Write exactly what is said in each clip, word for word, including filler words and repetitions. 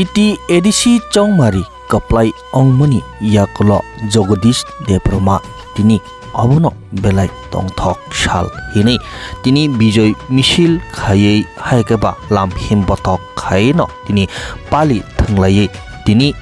T T A D C chongmari kwplai ongmani yakulo Jagadish Debbarma tini obono belai tongthok sal hinwi tini bijoy misil khaiwi hai khe ba lam himbothok khaino tini pali thwnglaiwi tini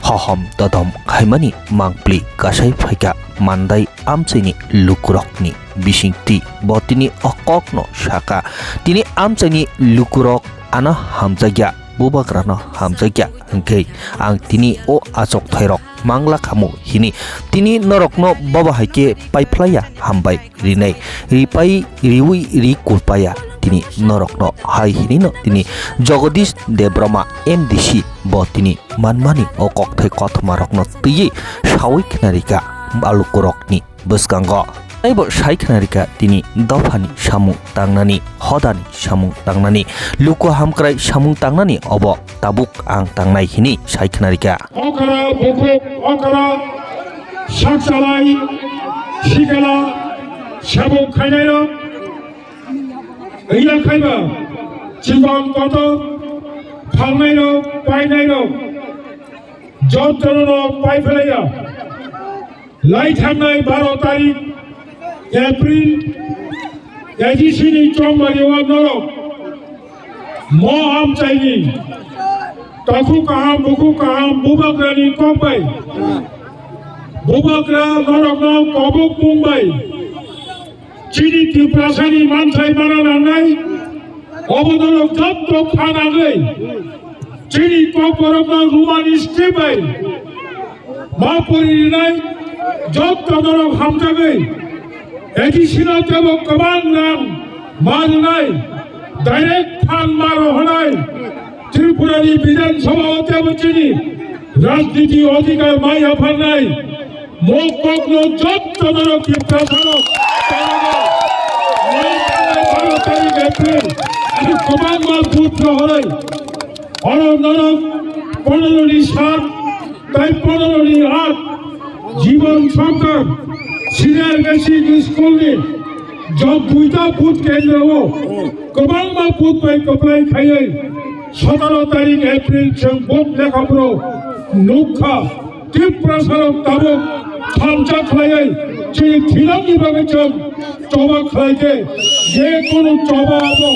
hohom dodom khaimani mangpli kasai phaikha Mandai amchaini lukurokni bisingtwi. Bo tini o kokno sakha, tini amchaini lukurok ano hamjakya, bubagrano hamjakya, hwnkhe ang tini o achuk thairok mangla khamu hini tini norokno bobo hai khe paiphlaiya hambai rinai, ripai riwi ri kulpaya tini norokno hai hinino tini Jagadish Debbarma M D C bo tini manmani o kokthai kothoma rokno twiwi sawi khnarikha balukurokni bwskango. Taibo sai khnarikha tini dophani samung tangnani, hodani samung tangnani, luku hamkrai samung tangnani obo tabuk ang tangnai hini sai khnarikha. Okra bukhuk, okra sakchalai, sikala, sabuk khainairok, iya khaiba, chikon kotor, phalnairok, painairok, jotono paiphlaiya. Lai thangnai baro tarik April, A D C ni chongmari o norok mo amchaini takhuk kaham, bukhuk kaham, bubagrani kok bai, bubagra norokno kobok mung bai, chini Tiprasani manthai mana nangnai, obo norok jotto kha nangwi, chini kokborokno Roman script bai ma pori rinai jotto norok hamjagwi, A D C no tebo kwbang rang ma rwnai, direct fund ma rohonai, Tripura ni Bidhan Sabha o tebo chini rajniti odhikar mai yapharnai, mo kokno jotto norok Tiprasa rok, baro tarik April, kwbangma vote rohonai. Oro norok pondro ni sat tai pondro ni aat Jibon Sarkar Senior Basic School ni jot duita booth kendro o kwbangma booth bai kwplai khaiwi sotoro tarik April chwng booth lekhaphuru nukha. Tiprasarok tabuk thansa khlaiwi chini thwinani bagwi chwng choba khlai khe je kunu choba abo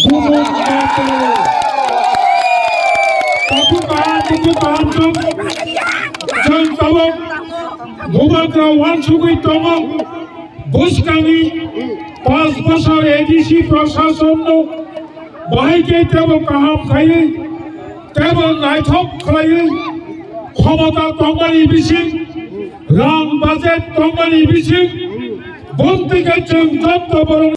bubo ma tongwi. Takhuk kaham, bukhuk kaham chwng, chwng tabuk bubagra uansugwi tongo. Bwskangni panch bosor A D C prasasonno bahai khe tebo kaham khaiwi, tebo naithok khlaiwi, khomota tongmani bising, rang budget tongmani bising, bumtwi khe chwng jotto borok